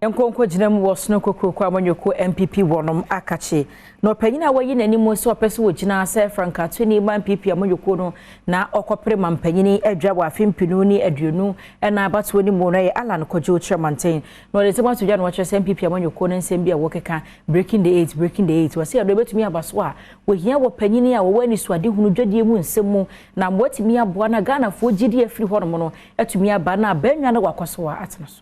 Nkonko mu wɔ Sono Kokroko amanyɔkuo NPP wɔnom akakye na ɔpanyin a wayi n'anim sɛ ɔpɛ sɛ wɔgyina sɛ frankaatuni ma NPP amanyɔkuo no na ɔkɔpere ma mpanyin adwa wɔ afe 2024 abatoɔ no mu no yɛ Alan Kwadwo Kyerɛmanten, na ɔde nsɛm ato dwa na wɔkyerɛ sɛ NPP amanyɔkuo no nsɛm bi a wɔkeka, "Breaking the eight, breaking the eight", wɔsɛ yɛdɔ ebɛtumi aba so a, wɔhia wɔ panyin a wɔwɔ anisoadehunu dwadie mu nsɛm mu na wɔatumi aboa na Ghanafoɔ gyidi afiri hɔnom no atumi aba na abɛnwa no wakɔ so a atena so.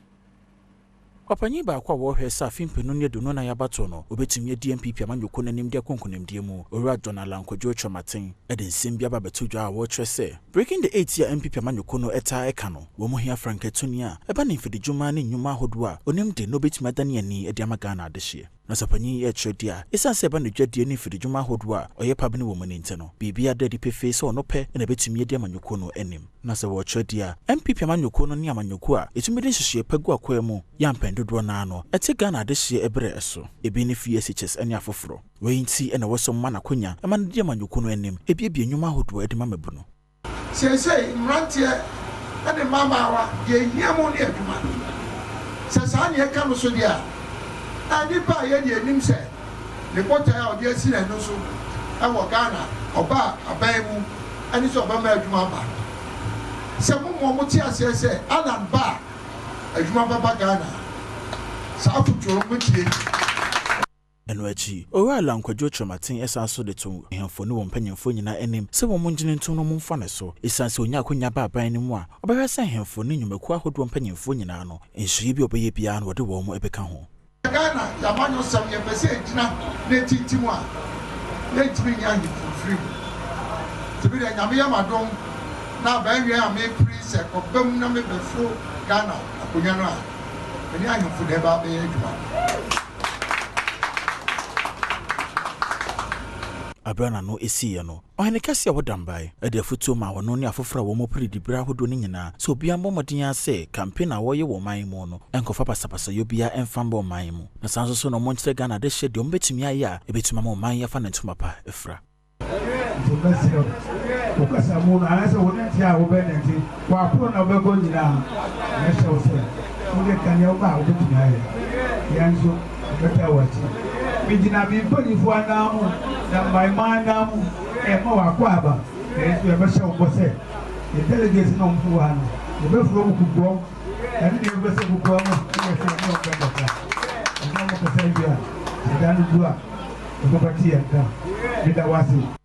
Ɔpanyin baako a wɔrehwɛ sɛ afe 2024 abatoɔ no obɛtumi adi NPP amanyɔkuo no anim de akɔ nkonimdie mu, Owura John Alan Kwadwo Kyerɛmaten, de nsɛm bi aba abɛto dwa a wɔrekyerɛ sɛ "Breaking the eight" a NPP amanyɔkuo no ɛtaa ɛka no, wɔn mu hia frankatuni a ɛba ne mfididwuma ne nnwuma ahodoɔ a onim de na obɛtumi adane ani de ama Ghana adehyeɛ. Na sɛ ɔpanyin yi ɛkyerɛ di a, ɛsiane sɛ ɛba no dwadie ne mfididwuma ahodoɔ a ɔyɛ pabene wɔ mu no nti no, biribi ada adi pefee sɛ ɔno pɛ na ɛbɛtumi adi amanyɔkuo no anim. Na sɛ wɔrekyerɛ di a, NPP amanyɔkuo no ne amanyɔkuo a ɛtumi de nhyehyɛeɛ pa gu akwan mu yɛ ampɛn dodoɔ naa no ɛte Ghana adehyeɛ ɛberɛ ɛso ebi ne free SHS ne afoforɔ. Wei nti ɛna ɛwɔ sɛ ɔma n'akonya ɛma no di amanyɔkuo no anim ebiebie nnwuma ahodoɔ de ma mabu no. Seesei mmeranteɛ ne mmabaawa, deɛ ehia mu ne adwuma. Sɛ saa nea ɛka no so deɛ a, nipa a yɛde anim sɛ ne botae a ɔde asi n'ani so ɛwɔ Ghana ɔba aban mu ɛne sɛ ɔbɛma adwuma aba, sɛ mo mo mo te aseɛ sɛ Alan ba a, adwuma bɛba Ghana, saa afotuo no mo tie. Ɛno akyi, Owura Alan Kwadwo Kyerɛmaten ɛsan so de to ahemfo ne wɔn mpanyimfoɔ nyinaa anim sɛ wɔn ngyene ntom no momfa ne so, ɛsiane sɛ onya akonya ba aban no mu a, ɔbɛhwɛ sɛ ahemfo ne nnwumakuo ahodoɔ mpanyimfoɔ nyinaa no nhyehyɛeɛ bi a ɔbɛyɛ biara no, wɔde wɔn ɛbɛka ho. Ghana yɛamanyɔsɛm, yɛpɛ sɛ ɛgyina na ɛtintim a, yɛntumi nyɛ ahemfo mfiri mu. Nti bi deɛ, Nyame yɛ m'adom na abɛnwɛn a mepere sɛ kɔbam na mebɛforo Ghana akonnwa no a, mene ahemfo na ɛba bɛyɛ adwuma. Abere n'ano esiiɛ no, ɔhene kɛse a wɔda mbae ɛde afotuo ma wɔno ne afoforɔ a wɔn mu pere dibere ahodoɔ no nyinaa sɛ obiara mmɔ mmɔden ara sɛ campaign a wɔreyɛ wɔ ɔman yi mu no ɛnkɔfa basabasayɛ biara ɛmfa mbɔ ɔman yi mu, na saa nso so na ɔmo nkyerɛ Ghana adehyɛ deɛ ɔmo bɛtumi ayɛ a ɛbɛtumi ama ɔman yi afa ne ntoma pa afira. Nti mɛsrɛ wo, kasa mu no anaasɛ wo nante a wobɛnante wɔapono na wobɛkɔ nyinaa, mɛhyɛ wo sɛ wode kanea woba a wobɛtumi ayɛ. Yɛn nso yɛbɛtaa w'akyi. Megyina me mpanyimfoɔ anan mu na mmaema anan mu ɛma w'akɔ aba, na yɛn nso yɛbɛhyɛ wo bɔ sɛ yɛ delegates na ɔmo wɔ ha no, yɛbɛfuro mu kukuom ɛne deɛ yɛbɛsɛ kukuom mu ne yɛsɛ ɛne ɔmo bɛkasa, ɛne ɔmo kasa wie a, sɛ da no du a, yɛbɛbɛte yɛn ka. Meda wo ase.